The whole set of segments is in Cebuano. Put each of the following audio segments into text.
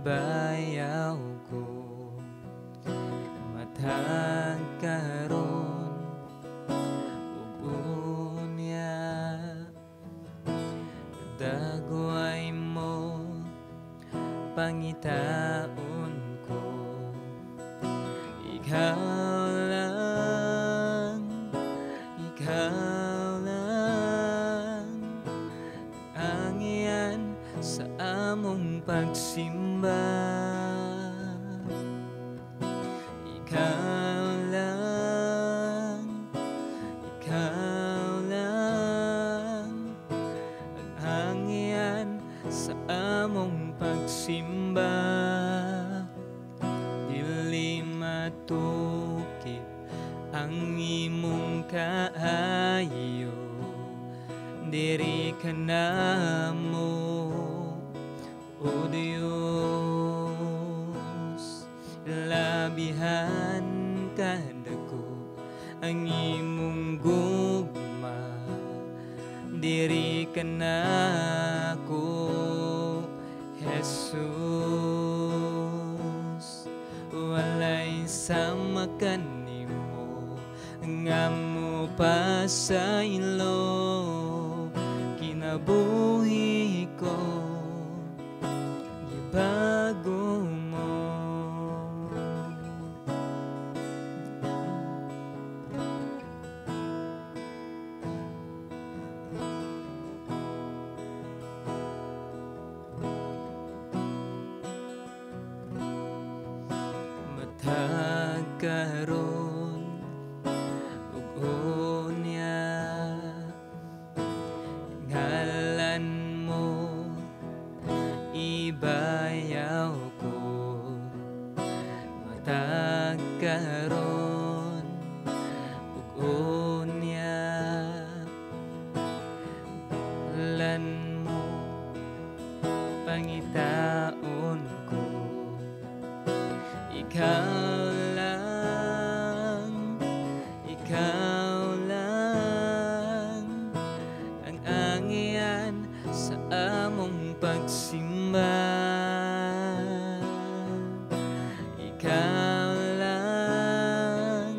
Ibayaw ko. Matag karon ug unya, dagway mo pangitaon ko. Ikaw lang, ikaw lang ang iyan sa among pagsimba. Ikaw lang, ikaw lang ang iyan sa among pagsimba. Dili matukib ang imong kaayo, diri ka namo, O Diyos. Labihan kadako ang imong gugma, diri ka nako, Jesus. Walay sama kanimo nga mo pasaylo, kinabuhi ko gibago mo. Matag karon ug unya, ngalan mo ibayaw ko. Matag karon ug unya, ngalan mo pangitaon ko. Ikaw lang, ikaw lang ang angian sa among pagsimba. Ikaw lang,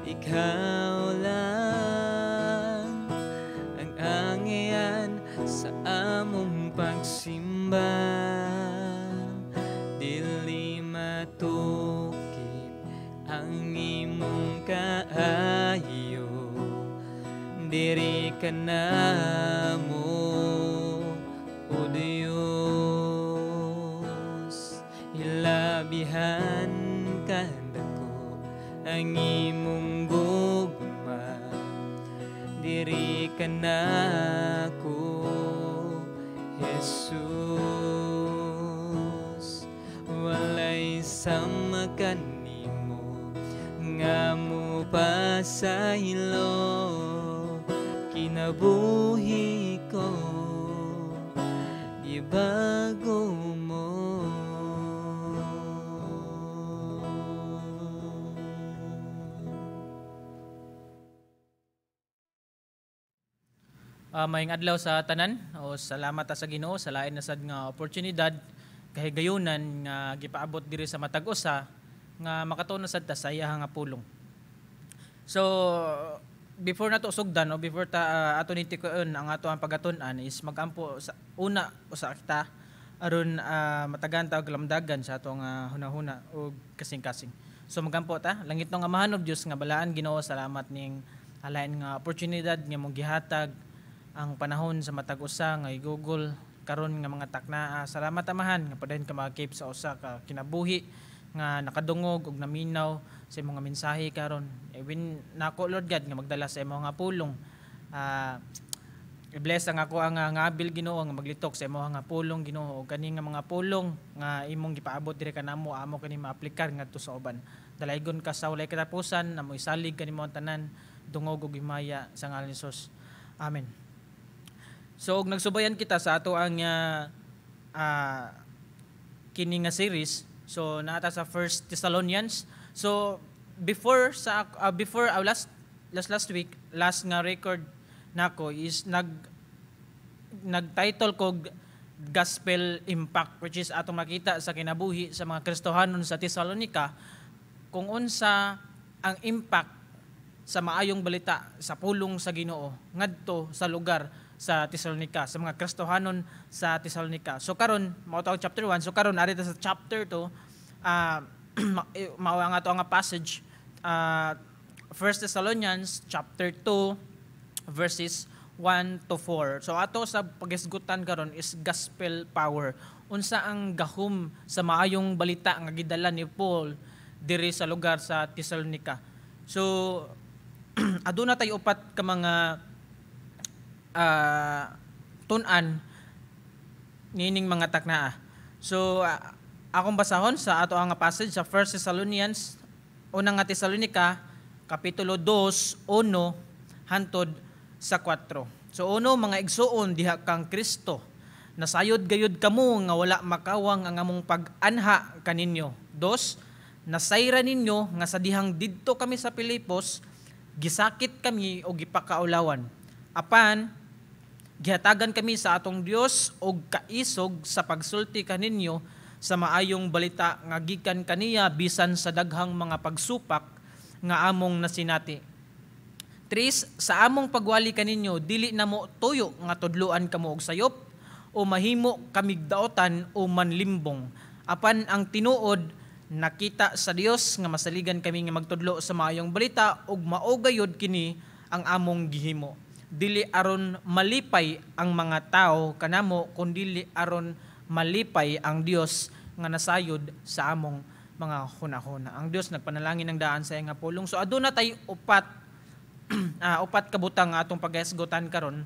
ikaw lang ang angian sa among pagsimba. Dili matukib ang imong kaayo, diri ka namo, O Diyos. Hilabihan kadako ang imong gugma, diri ka nako, Jesus. Walay sama kanimo nga mo pasaylo, kinabuhi ko gibago mo. Maayong adlaw sa tanan o salamat ta sa Ginoo sa lain na sad nga oportunidad kahigayunan nga gipaabot diri sa matag usa nga makatuon na sad ta sa iyang nga pulong. So before nato sugdan o before ta ato ni tikuon ang ato ang pagatun-an is magampo sa una usa kita aron matagan ta og lamdagan sa atong hunahuna og kasing-kasing. So magampo ta. Langit nga Amahan og Dios nga balaan Ginoo, salamat ning halain nga oportunidad nga mong gihatag ang panahon sa matag usa nga i-google karon nga mga taknaa. Salamat, Amahan, nga padayon ka makakip sa usa ka kinabuhi nga nakadungog og naminaw sa imong nga mensahe karon. Ewin nako, Lord God, nga magdala sa imong nga pulong. I-bless ang ako ang ngabil, Ginoo, nga maglitok sa imong nga pulong, Ginoo, ug kani nga mga pulong nga imong gipaabot diri kanamo, amo kani maaplikar ngadto sa uban. Dalaygon ka sa walay katapusan, namo isalig kanimo ang tanan, dungog ug himaya sa ngalan ni Jesus. Amen. So og nagsubayan kita sa ato ang kini nga series. So naata sa First Thessalonians. So before last last last week, last nga record nako is nag nag-title ko gospel impact, which is atong makita sa kinabuhi sa mga Kristohanon sa Tesalonica kung unsa ang impact sa maayong balita, sa pulong sa Ginoo ngadto sa lugar sa Tesalonica, sa mga Kristohanon sa Tesalonica. So karon mao to ang chapter 1. So karon ari ta sa chapter 2, mao ang ato nga passage, 1 Thessalonians chapter 2 verses 1 to 4. So ato sa paghisgutan karon is gospel power. Unsa ang gahom sa maayong balita nga gidala ni Paul diri sa lugar sa Tesalonica? So aduna tay upat ka mga tun-an niining mga taknaa. So akong basahon sa ato ang passage sa 1 Thessalonians, unang nga Tesalonica, kapitulo 2, 1 hantod sa 4. So uno, "Mga igsuon diha kang Kristo, nasayod gayud kamo nga wala makawang ang among pag-anha kaninyo. Dos, nasayra ninyo nga sa dihang didto kami sa Pilipos, gisakit kami o gipakaulawan. Apan gihatagan kami sa atong Dios og kaisog sa pagsulti kaninyo sa maayong balita nga gikan kaniya bisan sa daghang mga pagsupak nga among nasinati. Tres, sa among pagwali kaninyo, dili namo tuyo nga tudluan kamo og sayop o mahimo kamig daotan o manlimbong. Apan ang tinuod, nakita sa Dios nga masaligan kami nga magtudlo sa maayong balita ug mao gayud kini ang among gihimo. Dili aron malipay ang mga tao kanamo, kundili aron malipay ang Dios nga nasayod sa among mga hunahuna." Ang Dios nagpanalangin ng daan sa iyang nga pulong. So aduna tay upat ka butang nga atong paghisgutan karon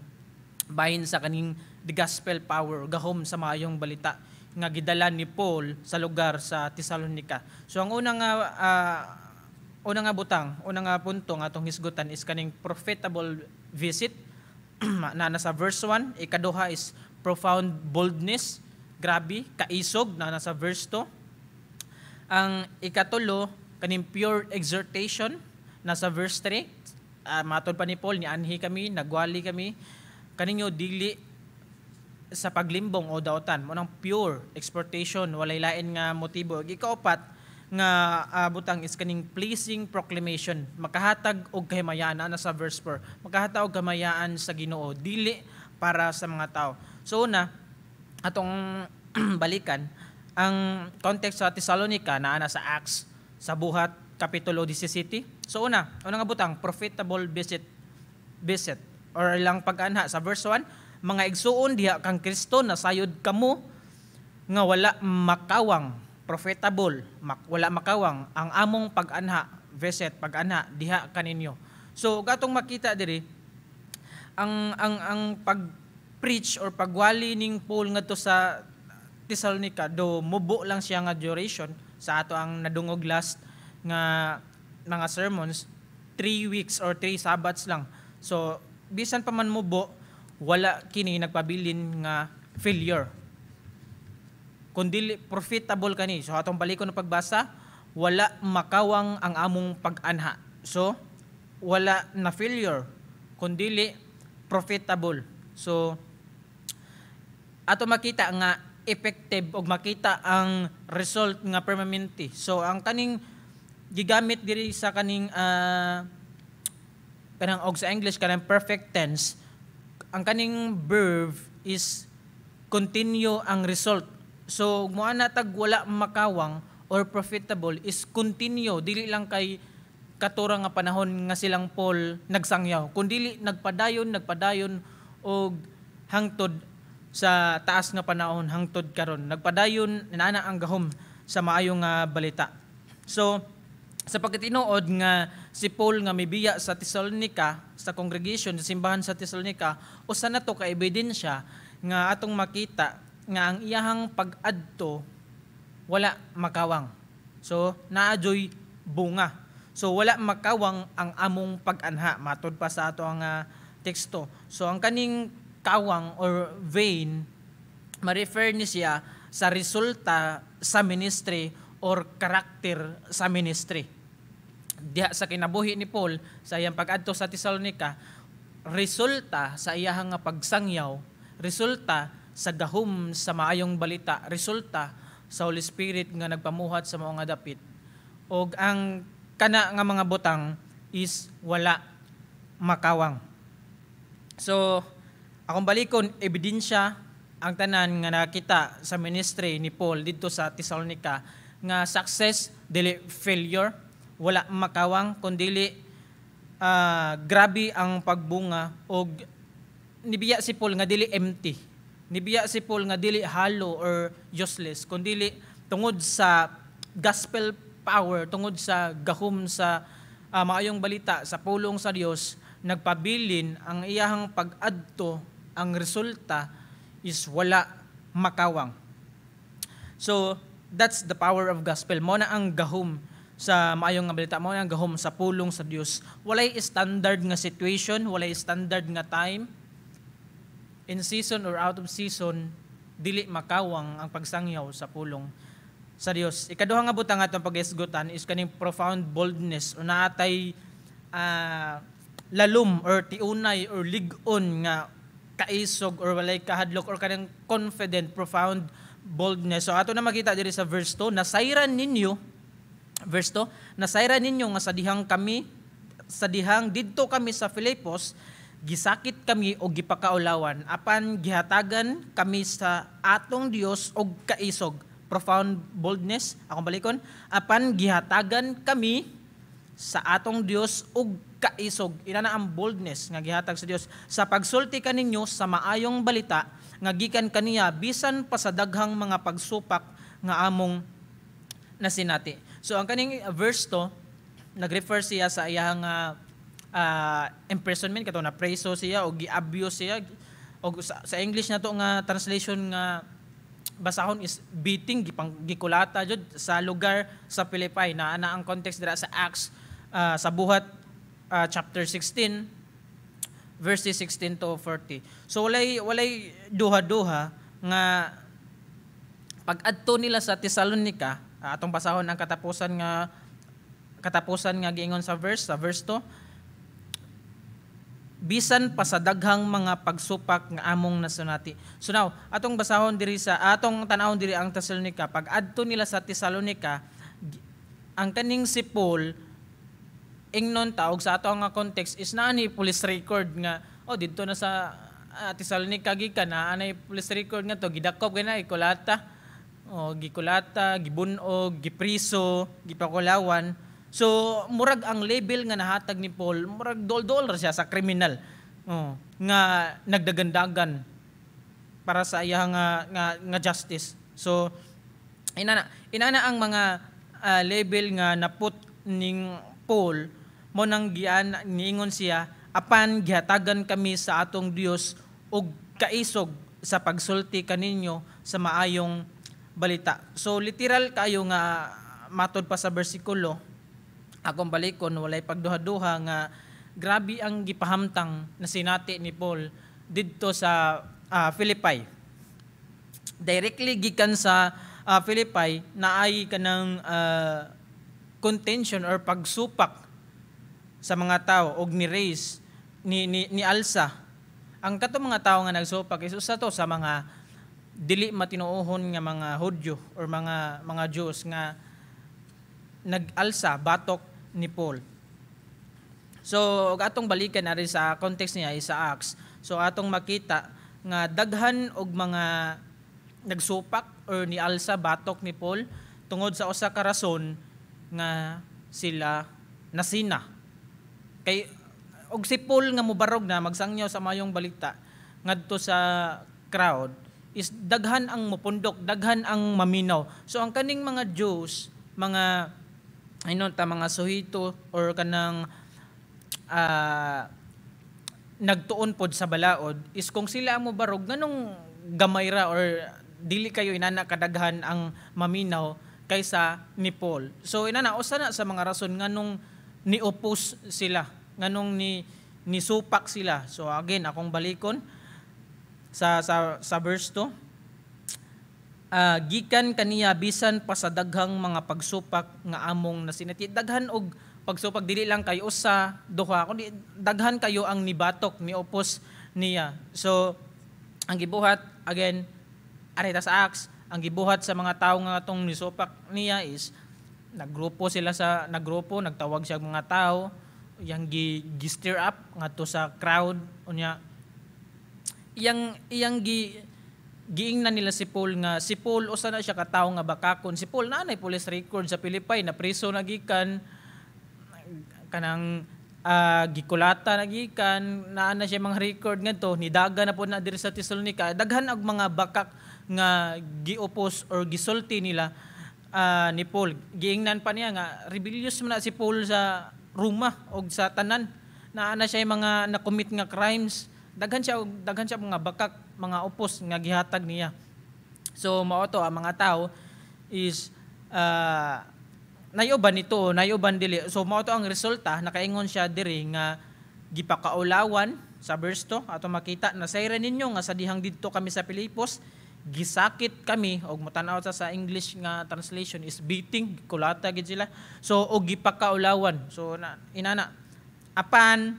bahin sa kaning the gospel power, gahom sa maayong balita nga gidala ni Paul sa lugar sa Tesalonica. So ang unang nga butang, unang nga punto nga atong hisgutan is kaning profitable visit na nasa verse 1, ikaduha is profound boldness, grabe, kaisog, na nasa verse 2. Ang ikatulo, kaning pure exhortation, nasa verse 3. Matod pa ni Paul, nianhi kami, nagwali kami kaninyo dili sa paglimbong o daotan. Mao nang pure exhortation, walay lain nga motibo. Ug ikaupat nga butang is kaning pleasing proclamation, makahatag og kahimayaan na nasa verse 4. Makahatag og kahimayaan sa Ginoo, dili para sa mga tao. So una, atong balikan ang context sa Tesalonica na ana sa Acts, sa Buhat kapitulo 17. So una, unang nga butang, profitable visit or ilang pag-anha sa verse 1, "Mga igsuon diha kang Kristo, nasayod kamo nga wala makawang," profitable, wala makawang ang among pag-anha, visit, pag-anha diha kaninyo. So gatong makita diri ang pag-preach or pagwali ning Paul ngadto sa Thessalonica, do mubo lang siya nga duration sa ato ang nadungog last nga mga sermons, 3 weeks or 3 Sabbaths lang. So bisan pa man mubo, wala kini nagpabilin nga failure. Kundi profitable kani. So atong balikon ng pagbasa, "Wala makawang ang among pag-anha." So wala na failure, kundili profitable. So ato makita nga effective og makita ang result nga permanente. So ang kaning gigamit diri sa kaning kanang og sa English kanang perfect tense, ang kaning verb is continue ang result. So mo ana tag wala makawang or profitable is continue, dili lang kay katura nga panahon nga silang Paul nagsangyaw, kundili nagpadayon, nagpadayon og hangtod sa taas nga panahon, hangtod karon nagpadayon nana ang gahom sa maayong nga balita. So sa pagkatinuod nga si Paul nga mibiya sa Thessalonica, sa congregation, sa simbahan sa Thessalonica, usa na to ka ebidensya nga atong makita nga ang iyahang pag-adto wala makawang. So naajoy bunga. So "Wala makawang ang among pag-anha," matod pa sa ato ang teksto. So ang kaning kawang or vain, ma-refer ni siya sa resulta sa ministry or karakter sa ministry. Diha sa kinabuhi ni Paul sa iyang pag-adto sa Thessalonica, resulta sa iyahang nga pagsangyaw, resulta sa sa gahom sa maayong balita, resulta sa Holy Spirit nga nagpamuhat sa mga dapit. Og ang kana nga mga butang is wala makawang. So, akong balikon, ebidensya ang tanan nga nakita sa ministry ni Paul didto sa Thessalonica nga success dili failure, wala makawang kundili grabe ang pagbunga og nibiya si Paul nga dili empty. Nibiya si Paul nga dili hollow or useless kundili tungod sa gospel power, tungod sa gahom sa maayong balita, sa pulong sa Dios, nagpabilin ang iyahang pag-adto, ang resulta is wala makawang. So, that's the power of gospel. Mao na ang gahom sa maayong nga balita, mao na ang gahom sa pulong sa Dios. Walay standard nga situation, walay standard nga time. In season or out of season, dili makawang ang pagsangyaw sa pulong sa Dios. Ikaduha nga butang atong pag-isgutan is kaning profound boldness o naatay lalom or tiunay or lig-on nga kaisog or walay kahadlok or kanang confident, profound boldness. So ato na makita diri sa verse 2, nasayran ninyo, verse 2, nasayran ninyo nga sa dihang didto kami sa Filipos, gisakit kami og gipakaulawan, apan gihatagan kami sa atong Dios og kaisog. Profound boldness, akong balikon, apan gihatagan kami sa atong Dios og kaisog. Ina na ang boldness nga gihatag sa Dios sa pagsulti kaninyo sa maayong balita nga gikan kaniya bisan pa sa daghang mga pagsupak nga among nasinati. So ang kaning verse to nag-refer siya sa iyang imprisonment, kato na preso siya o gi-abuse siya, og sa English na to nga translation nga basahon is beating, gipang gikulata jud sa lugar sa Philippi. Na ana ang context dira sa Acts, sa Buhat, chapter 16 verses 16 to 40. So walay duha-duha nga pag-adto nila sa Thessalonica, atong basahon ang katapusan nga giingon sa verse 2, bisan pa sa daghang mga pagsupak nga among nasunati. So now, atong basahon diri sa atong tan-awon diri ang Thessalonica. Pag adto nila sa Thessalonica, ang kaning si Paul, ingnon ta og sa ato nga context is naa ni police record nga oh, didto na sa Thessalonica gikan, naa nay police record nga to gidakop kay na ikulata. Oh, gikulata, gibunog, gipriso, gipakulawan. So murag ang label nga nahatag ni Paul, murag dol-dol ra siya sa kriminal. Oh, nga nagdagandagan para sa iya nga justice. So inana ang mga label nga naput ning Paul. Mo nang gian niingon siya, apan gihatagan kami sa atong Dios og kaisog sa pagsulti kaninyo sa maayong balita. So literal kayo nga matod pa sa bersikulo, akong balikon, walay pagduha-duha nga grabe ang gipahamtang na sinati ni Paul didto sa Philippi. Directly gikan sa Philippi naay kanang contention or pagsupak sa mga tao og ni raise ni alsa ang kato mga tao nga nagsupak is usa to sa mga dili matinuohon nga mga Hudyo or mga Jews nga nag-alsa batok ni Paul. So og atong balikan na rin sa context niya is sa Acts. So atong makita nga daghan og mga nagsupak or nialsa batok ni Paul tungod sa usa ka rason nga sila nasina. Kay og si Paul nga mobarog na magsangyaw sa mayong balita ngadto sa crowd is daghan ang mupundok, daghan ang maminaw. So ang kaning mga Jews, mga inon ta mga suhito or kanang nagtuon pod sa balaod is kung sila ang mobarog, nganong gamay ra or dili kayo inana kadaghan ang maminaw kaysa ni Paul? So inana usa na sa mga rason nganong ni-oppose sila, nganong ni nisupak sila. So again, akong balikon sa verse 2, gikan kaniya bisan pa sa daghang mga pagsupak nga among nasinati. Daghan og pagsupak, dili lang kay usa, duha, kundi daghan kayo ang nibatok, ni-oppose niya. So ang gibuhat Again, ari ta sa Acts, ang gibuhat sa mga tawo nga atong nisupak niya is naggrupo sila sa naggrupo, nagtawag siya og mga tao, yang gi stir up ngadto sa crowd. Unya iyang iyang gi giingnan nila si Paul nga si Paul usa na siya ka tawo nga bakakon. Si Paul naa nay police record sa Philippi, na priso na gikan, kanang gikulata na gikan, naa na siya mga record ngadto, nidaga na pod na diri sa Thessalonica. Daghan og mga bakak nga giopos or gisulti nila ni Paul. Giingnan pa niya nga rebellious man na si Paul sa Roma og sa tanan. Naa na siya mga na-commit nga crimes. Daghan siya mga bakak, mga upos nga gihatag niya. So mao to ang mga tao is nayuban nito, nayuban dili. So mao to ang resulta, nakaingon siya diri nga gipakaulawan sa verse 2. Ato makita na sayran ninyo nga sa dihang didto kami sa Pilipos, gisakit kami, og motanaw sa English nga translation is beating, kulata gid sila. So og gipakaulawan. So na, inana, apan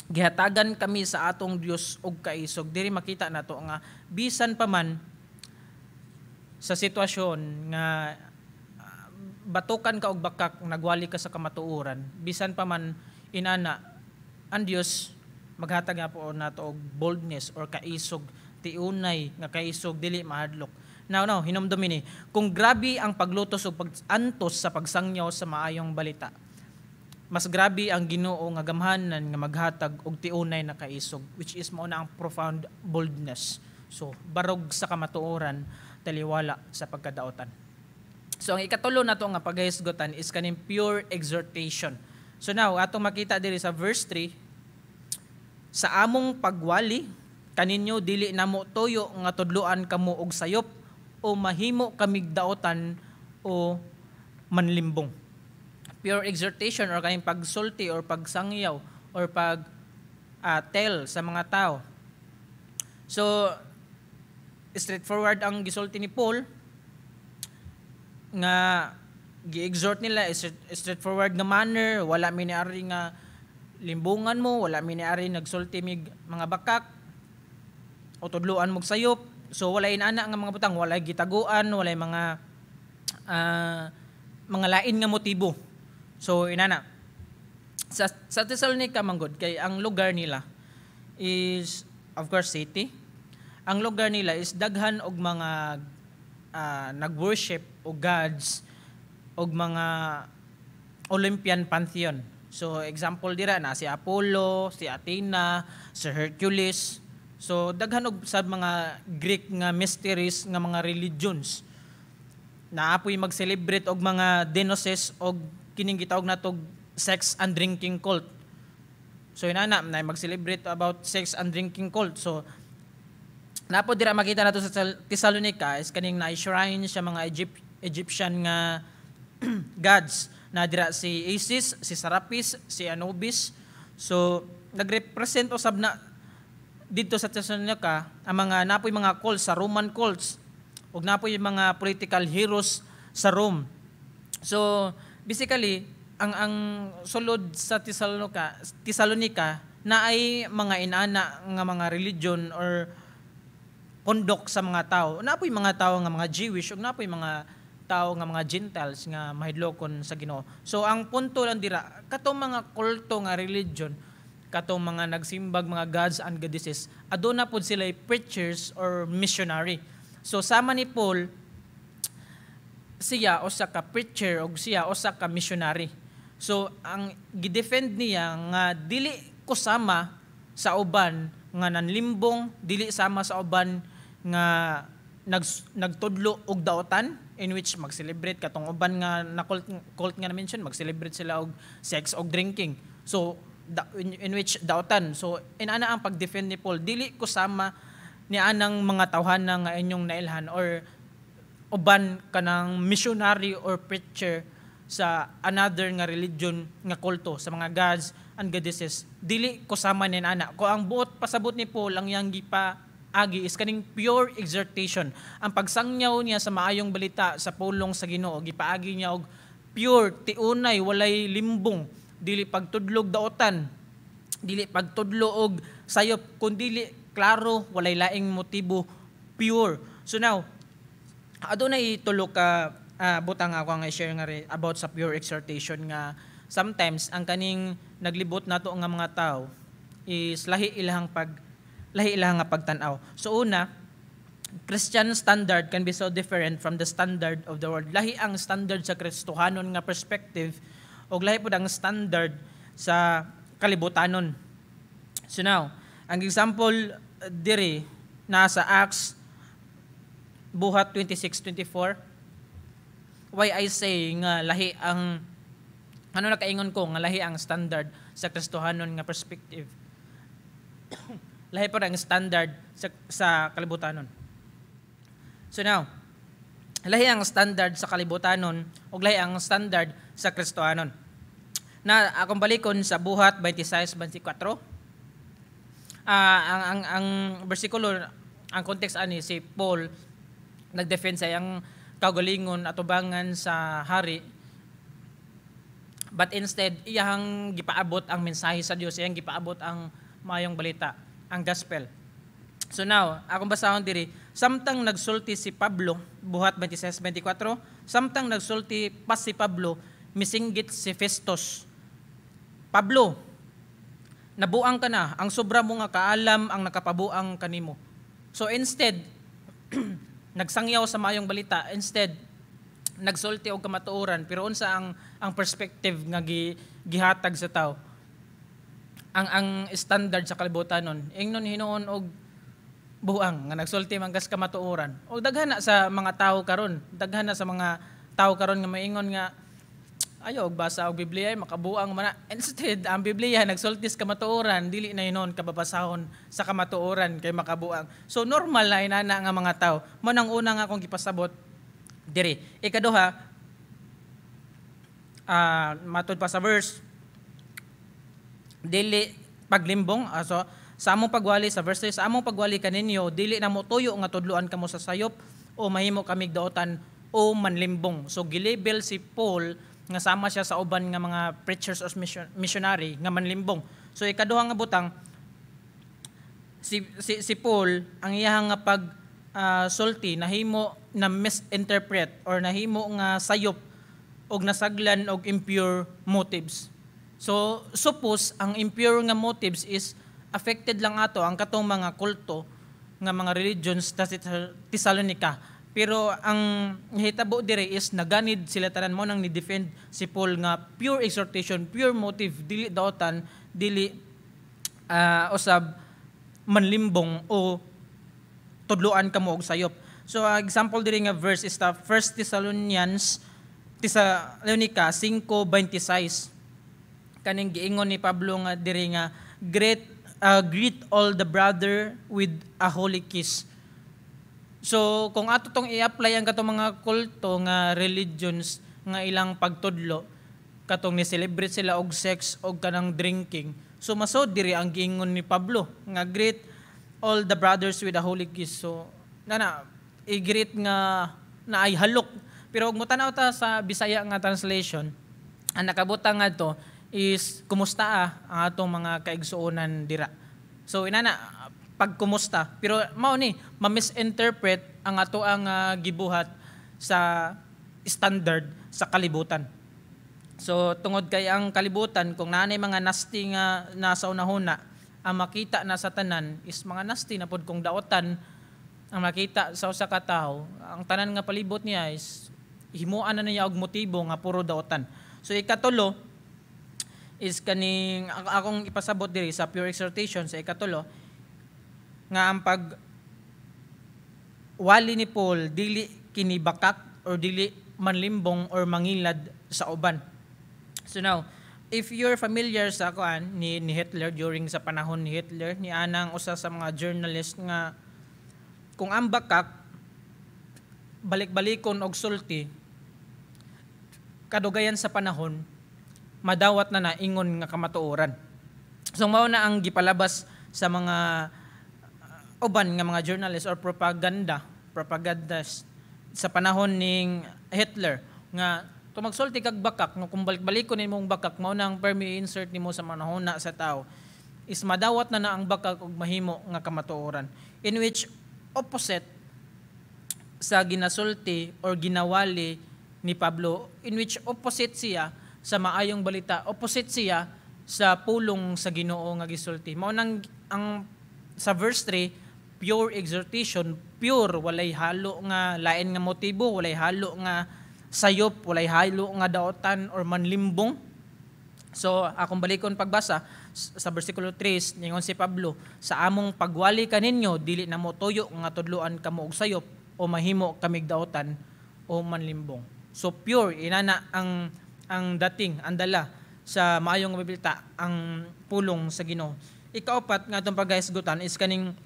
gihatagan kami sa atong Dios og kaisog. Diri makita nato nga bisan pa man sa sitwasyon nga batukan ka og bakak, nagwali ka sa kamatuoran, bisan pa man inana, ang Dios maghatag nga po nato og boldness or kaisog, tiunay nga kaisog, dili mahadlok. Now, no, hinumdumi ni, kung grabe ang paglutos o pag-antos sa pagsangyaw sa maayong balita, mas grabe ang Ginoo nga gamhanan nga maghatag og tiunay na kaisog, which is mao na ang profound boldness. So, barog sa kamatuoran, taliwala sa pagkadaotan. So, ang ikatulo nato nga paghisgutan is kaning pure exhortation. So now, atong makita diri sa verse 3, sa among pagwali kaninyo, dili namo tuyo nga tudloan kamo og sayop o mahimo kamig daotan o manlimbong. Pure exhortation or kaning pagsulti or pagsangyaw or pag tell sa mga tao. So straightforward ang gisulti ni Paul nga gi-exhort nila, straightforward nga manner, wala mi niari nga limbungan mo, wala mi niari nagsulti mig mga bakak o tudloan mo sayop. So wala inana nga mga butang, walay gitaguan, walay mga lain nga motibo. So inana. Sa Thessalonica manggod kay ang lugar nila is, of course, city. Ang lugar nila is daghan og mga nag-worship og gods og mga Olympian pantheon. So example dira na si Apollo, si Athena, si Hercules. So daghan og sa mga Greek nga mysteries nga mga religions. Naapoy mag-celebrate og mga Dionysus og kining gitawag natog sex and drinking cult. So inana na mag-celebrate about sex and drinking cult. So napo dira makita nato sa Thessalonica is kaning na shrine siya mga Egyptian nga gods na dira si Isis, si Serapis, si Anubis. So nagrepresent usab na didto sa Thessalonica ang mga napoy mga cults sa Roman cults ug napoy mga political heroes sa Rome. So basically ang sulod sa Thessalonica na ay mga inana nga mga religion or pundok sa mga tao. Napoy mga tao nga mga Jewish ug napoy mga tao nga mga Gentiles nga mahidlokon sa Ginoo. So ang punto lang dira, katong mga kulto nga religion, katong mga nagsimbag mga gods and goddesses, aduna pod sila preachers or missionary. So sama ni Paul, siya usa ka preacher og siya usa ka missionary. So ang gidefend niya nga dili ko sama sa uban nga nanlimbong, dili sama sa uban nga nagtudlo og daotan, in which mag-celebrate katong uban nga na cult nga na-mention, mag-celebrate sila og sex og drinking. So in which daotan. So inana ang pag-defend ni Paul, dili ko sama ni anang mga tawhana nga inyong nailhan or uban kanang missionary or preacher sa another nga religion nga kulto sa mga gods and goddesses. Dili ko sama ni ana. Ko ang buot pasabot ni Paul, ang iyang gipa agi is kaning pure exhortation, ang pagsangyaw niya sa maayong balita sa pulong sa Ginoo. Gipaagi niya og pure, tiunay, walay limbong, dili pagtudlog daotan, dili pagtudlo og sayop, kundili klaro, walay laing motibo. pure. So now, aduna tulo ka butang ako nga i-share nga about sa pure exhortation, nga sometimes ang kaning naglibot nato nga mga tao is lahi ilahang nga pagtan-aw. So una, Christian standard can be so different from the standard of the world. Lahi ang standard sa Kristohanon nga perspective ug lahi pud ang standard sa kalibutanon. So now, ang example diri nasa Acts, Buhat 26:24. Why I say nga lahi ang ano, nakaingon ko nga lahi ang standard sa Kristohanon nga perspective, lahi pa ang standard sa kalibutanon. So now, lahi ang standard sa kalibutanon ug lahi ang standard sa Kristohanon. Na akong balikon sa Buhat 26:24. Ang bersikulo, ang context ani, si Paul nagdefend sa iyang kaugalingon atubangan sa hari, but instead iyang gipaabot ang mensahe sa Dios, iyang gipaabot ang maayong balita, ang gospel. So now, akong basahon diri, samtang nagsulti si Pablo, Buhat 26:24, samtang nagsulti pa si Pablo, misinggit si Festus, "Pablo, nabuang ka na, ang sobra mo nga kaalam ang nakapabuang kanimo." So instead, nagsangyaw sa maayong balita, instead, nagsulti og kamatuoran, pero unsa ang perspective nga gihatag sa tao? Ang standard sa kalibutan nun, ingnon hinuon og buang nga nagsulti man kas kamatuoran. Og daghan na sa mga tao karon, daghan na sa mga tao karon nga maingon nga ayo og basa og Biblia ay makabuang man na. Instead, ang Biblia nagsulti sa kamatuoran, dili na hinuon kababasahon sa kamatuoran kay makabuang. So normal na inana nga mga tao. Mo nang una nga akong gipasabot diri. Ikaduha, matud pa sa verse, dili paglimbong. So sa among pagwali, sa verse 3, sa among pagwali kaninyo, dili na mo tuyo nga tudloan kamo sa sayop o mahimo kamig daotan o manlimbong. So gilabel si Paul nga sama siya sa uban nga mga preachers or missionary nga manlimbong. So ikaduha nga butang, si Paul, ang iyang nga pag sulti nahimo na misinterpret or nahimo nga sayop og nasaglan og impure motives. So suppose ang impure nga motives is affected lang ato ang katong mga kulto nga mga religions sa Thessalonica. Pero ang nahitabo dire is naganid sila tanan mo nang ni-defend si Paul nga pure exhortation, pure motive, dili daotan, dili usab manlimbong o tudloan kamo og sayop. So example diri nga verse is the 1 Thessalonica 5:26. Kaning giingon ni Pablo nga diri nga greet all the brother with a holy kiss. So kung ato tong i-apply ang katong mga kulto nga religions nga ilang pagtudlo, katong ni celebrate sila og sex og kanang drinking. So masod diri ang giingon ni Pablo nga greet all the brothers with a holy kiss. So nana i-greet nga na ay halok. Pero og motanaw ta sa Bisaya nga translation, ang nakabutang ngadto is kumusta ang atong mga kaigsuonan dira. So inana pagkumusta, pero mao ni ma-misinterpret ang ato ang gibuhat sa standard sa kalibutan. So tungod kay ang kalibutan, kung naanay mga nasty nga nasa unahuna, ang makita na sa tanan is mga nasty na pod. Kung daotan ang makita sa usa ka tawo, ang tanan nga palibot niya is himuan na niya og motibo nga puro daotan. So ikatulo is kaning akong ipasabot diri sa pure exhortation, sa ikatulo nga ang pag wali ni Paul dili kini bakak or dili manlimbong or mangilad sa uban. So now, if you're familiar sa kuan ni Hitler, during sa panahon ni Hitler, ni anang usa sa mga journalist nga kung ang bakak balik-balikon og sulti, kadugayan sa panahon madawat na ingon nga kamatuoran. So mao na ang gipalabas sa mga uban nga mga journalist or propaganda sa panahon ning Hitler nga kung magsulti kag bakak, nga kung balik-balikon nimong bakak, mao na ang permi insert nimo sa manahon na sa tao is madawat na na ang bakak og mahimo nga kamatuoran, in which opposite sa ginasulti or ginawali ni Pablo, in which opposite siya sa maayong balita, opposite siya sa pulong sa Ginoo nga gisulti. Mao nang ang sa verse 3, pure exhortation, pure, walay halo nga lain nga motibo, walay halo nga sayop, walay halo nga daotan or manlimbong. So, akong balikon pagbasa sa versikulo 3, ningon si Pablo, "Sa among pagwali kaninyo, dili na mo tuyo nga tudloan kamo og sayop o mahimo kamig daotan o manlimbong." So pure inana ang dating, ang dala sa maayong balita, ang pulong sa Ginoo. Ikaapat nga atong paghisgutan is kaning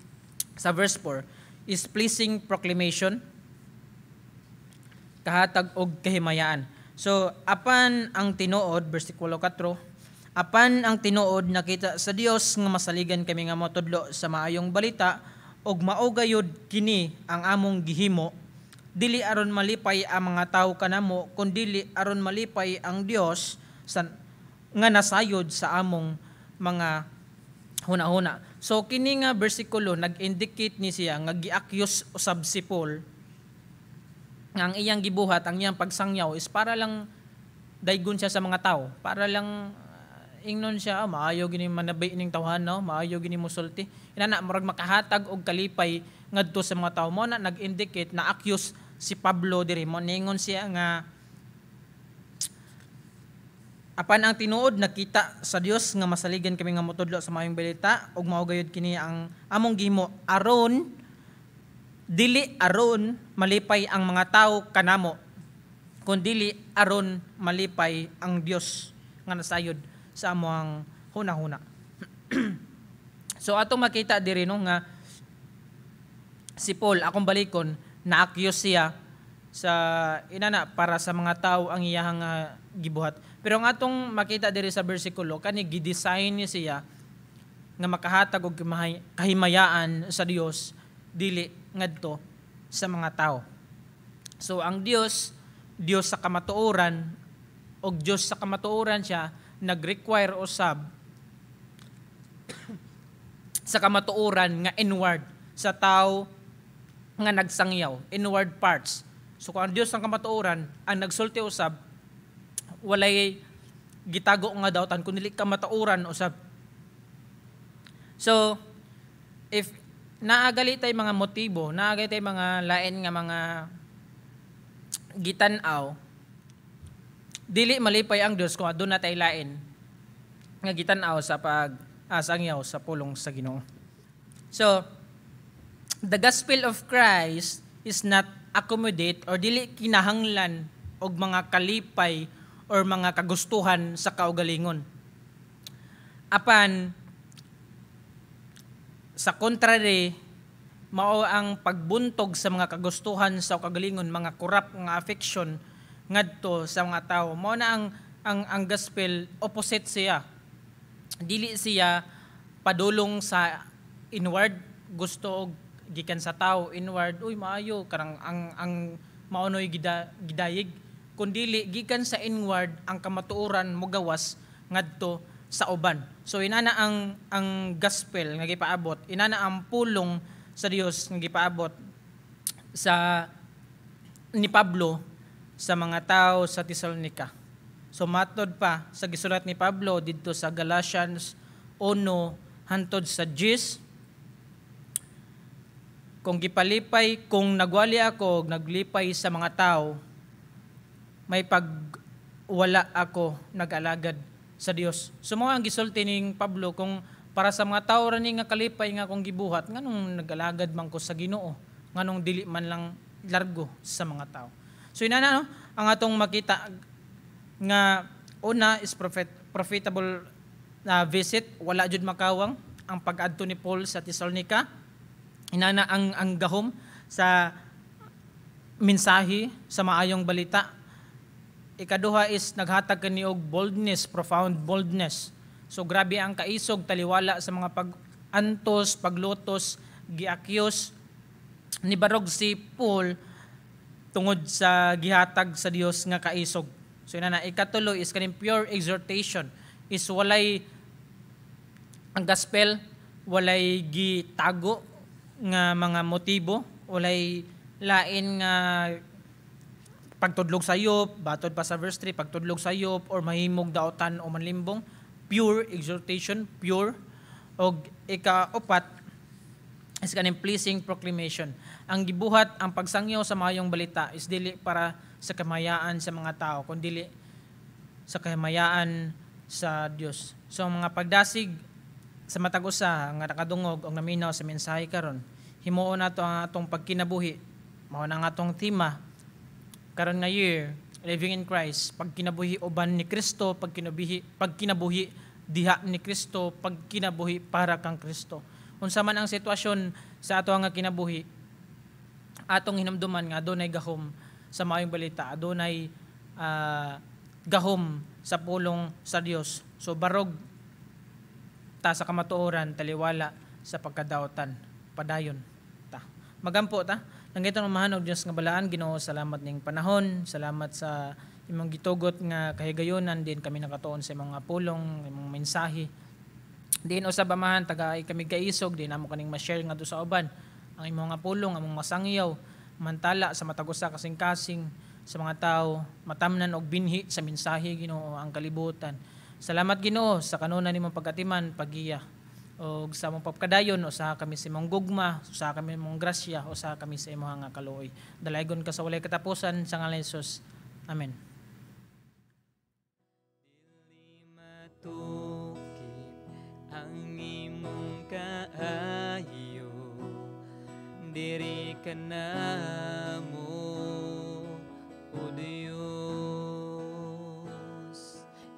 sa verse 4 is pleasing proclamation, kahatag og kahimayaan. So apan ang tinuod, versikulo 4, "Apan ang tinuod, nakita sa Dios nga masaligan kami nga motudlo sa maayong balita, ug mao gayud kini ang among gihimo, dili aron malipay ang mga tawo kanamo, kundili aron malipay ang Dios sa nga nasayod sa among mga hunahuna." So kini nga bersikulo nag-indicate ni siya nga gi-accuse usab si Paul nga ang iyang gibuhat, ang iyang pagsangyaw is para lang daygon siya sa mga tao, para lang ingnon siya, "Ah, maayo gini manabi ning tawhan, no, maayo gini musulti." Inana, murag makahatag og kalipay ngadto sa mga tao. Mo na nag-indicate na accuse si Pablo diri. Mo ningon siya nga "Apan ang tinuod, nakita sa Dios nga masaligan kami nga motudlo sa maayong balita, ug mao gayud kini ang among gihimo, aron dili aron malipay ang mga tao kanamo, kundili aron malipay ang Dios nga nasayod sa among hunahuna." So atong makita diri, no, nga si Paul, akong balikon, na-accuse siya sa inana, para sa mga tao ang iyahang gibuhat. Pero ang atong makita diri sa bersikulo, kani gi-design ni siya nga makahatag og kahimayaan sa Dios, dili ngadto sa mga tao. So ang Dios, Dios sa kamatuoran, og Dios sa kamatuoran siya, nag-require usab sa kamatuoran nga inward sa tao nga nagsangyaw, inward parts. So kung ang Dios ang kamatuoran, ang nagsulti usab walay gitago nga dautan kun dili kamatuoran usab. So if naagali tay mga motibo, naagali tay mga lain nga mga gitan-aw, dili malipay ang Dios kung aduna tay lain nga gitan-aw sa pag sangyaw sa pulong sa Ginoo. So, the gospel of Christ is not accommodate or dili kinahanglan og mga kalipay or mga kagustuhan sa kaugalingon. Apan sa contrary, mao ang pagbuntog sa mga kagustuhan sa kaugalingon, mga corrupt nga affection ngadto sa mga tao. Mao na ang gospel, opposite siya. Dili siya padulong sa inward, gusto og gikan sa tao inward, "Uy, maayo karang ang maonoy gidayig," kundili gikan sa inward ang kamatuoran mogawas ngadto sa uban. So inana ang gospel nga gipaabot, inana ang pulong sa Dios nga gipaabot sa ni Pablo sa mga tao sa Tesalonica. So matod pa sa gisulat ni Pablo didto sa Galatians 1 hantod sa 10, "Kung gipalipay, kung nagwali ako, naglipay sa mga tao, may pag wala ako nag-alagad sa Dios." So mao ang gisulti ning Pablo, kung para sa mga tao ra ni nga kalipay nga akong gibuhat, nganong nag-alagad man ko sa Ginoo? Nganong dili man lang largo sa mga tao? So inana, no, ang atong makita nga una is profitable na visit, wala jud makawang ang pag-adto ni Paul sa Tesalonica. Inana ang gahom sa mensahe sa maayong balita. Ikaduha is naghatag kani og boldness, profound boldness. So grabe ang kaisog taliwala sa mga pag-antos, paglutos, gi-accuse, nibarog si Paul tungod sa gihatag sa Dios nga kaisog. So inana. Ikatulo is kaning pure exhortation is walay ang gospel, walay gitago nga mga motibo, walay Lain nga pagtudlog sayop, batod pa sa verse 3, pagtudlog sayop or mahimog daotan o manlimbong, pure exhortation, pure. Og ika-upat is kaning pleasing proclamation. Ang gibuhat ang pagsangyaw sa maayong balita is dili para sa kamayaan sa mga tao, kundi sa kamayaan sa Dios. So ang mga pagdasig sa matag usa nga nakadungog og naminaw sa mensahe karon, himuon nato ang atong pagkinabuhi. Mao na ang atong tema karon nga year, Living in Christ, pagkinabuhi uban ni Kristo, pagkinabuhi diha ni Kristo, pagkinabuhi para kang Kristo. Unsa man ang sitwasyon sa ato nga kinabuhi, atong hinumduman nga adunay gahom sa maayong balita, adunay gahom sa pulong sa Dios. So barog ta sa kamatuoran, taliwala sa pagkadaotan. Padayon ta. Magampo ta. Langitnong Amahan ug Dios nga balaan, Ginoo, salamat ning panahon, salamat sa imong gitugot nga kahigayonan din kami nakatuon sa imong pulong, imong mensahe. Diin usab, Amahan, tagai kami kaisog, di namo kaning ma-share ngadto sa uban ang imong nga pulong, among masangyaw, mantala sa matag usa kasing-kasing sa mga tao, matamnan og binhi sa mensahe, Ginoo, ang kalibutan. Salamat, Ginoo, sa kanunan nimong pagkatiman, pagiya og sa imong pagkadayon. Usaha kami sa imong gugma, usaha kami imong grasya, usaha kami sa imong nga kaluoy. Dalaygon ka sa walay katapusan sa ngalan ni Jesus. Amen. Dili matukib ang imong kaayo diri kanamo, O Dios.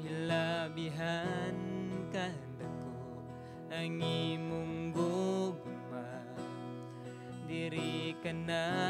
Hilabihan kadako ang imong gugma diri kanamo.